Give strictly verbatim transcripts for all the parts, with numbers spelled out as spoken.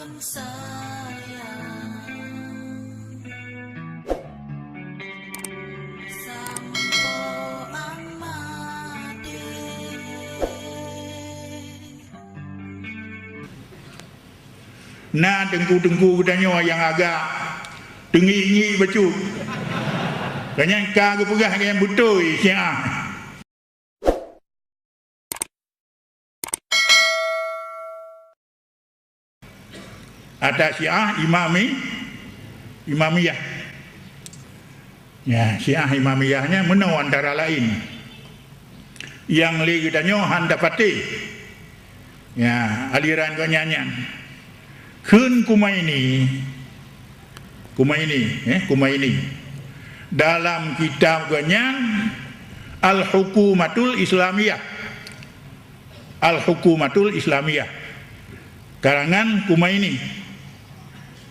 Sayang, sampoe amade. Na teungku-teungku geutanyoe nyang agak teungiek-ngiek bacut. Ka nyan ka geupeugah nyang beutôi Syiah. Ata Syiah Imami, Imamiyah. Ya, Syiah Imamiyah nyan meunoe antara laén. Nyang lé geutanyoe hana patéh. Ya, aliran gobnyan nyan. Kheun Kumaini, Kumaini, eh, Kumaini. Dalam kitab gobnyan Al-Hukumatul Islamiyah. Al-Hukumatul Islamiyah, karangan Kumaini.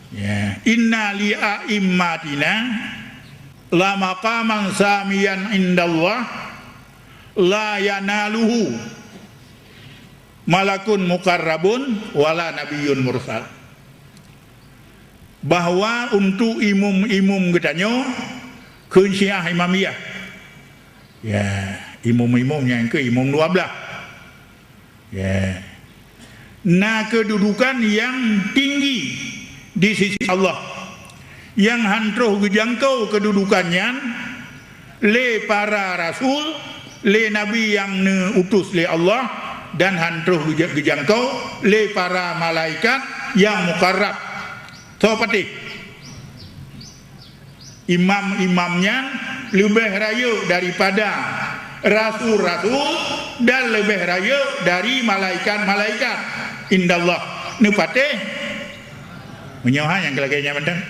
Ya, "Inna li a'immatina la maqaman samiyan indallah la yanaluhu malakun muqarrabun wala nabiyyun mursal." Bahwa untuk imum-imum geutanyoe, kheun Syiah Imamiyah. Ya, imum-imum nyang keu imum dua belas. Ya. Na keududukan nyang tinggi di sisi Allah, nyang han troh geujangkau keududukan nyan lé para rasul, lé nabi nyang neuutus lé Allah, dan han troh geuja-, geujangkau lé para malaikat nyang mukarrab. Soe patéh? Imam-imam nyan leubeh rayeuk daripada rasul-rasul dan leubeh rayeuk dari malaikat-malaikat indallah. Neupatéh? Meunyoe han nyang lagée nyan mantong.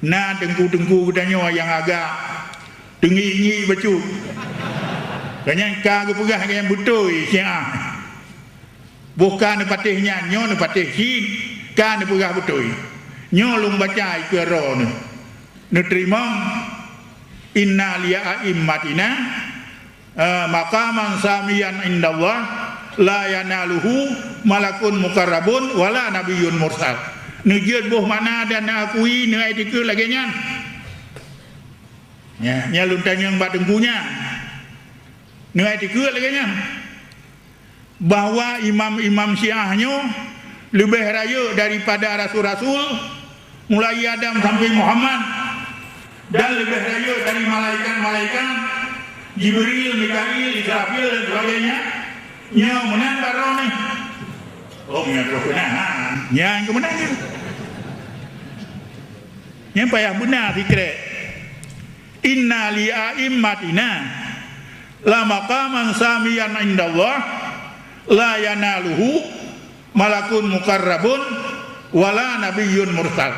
Na teungku-teungku geutanyoe nyang agak teungiek-ngiek bacut. Ka nyan ka geupeugah nyang beutôi Syiah. Boh ka neupatéh nyan, nyoe neupatéh cit, ka neupeugah beutôi. Nyoe lôn baca ikeue droeneuh. Neuteurimong, "Inna li a'immatina, eh, maqaman samiyan indallah, la yanaluhu malakun muqarrabun wala nabiyyun mursal." Neujeuet boh makna dan neuakui, neuatikeuet lagée nyan. Nya, nyan lôn tanyong bak teungku nyan. Neuatikeuet lagée nyan. Bahwa imam-imam Syiah nyoe leubeh rayeuk daripada rasul-rasul, mulai Adam sampai Muhammad, dan leubeh rayeuk dari malaikat-malaikat, Jibril, Mikail, Israfil, dan sebagainya, nyoe meunan baroe nyoe. Oh, meunyoe troh keunan, ha, nyan keuh meunan nyoe. Nyan payah beuna sikrek. "Inna li a'immatina la maqaman samiyan indallah la yanaluhu malakun muqarrabun wala nabiyyun mursal."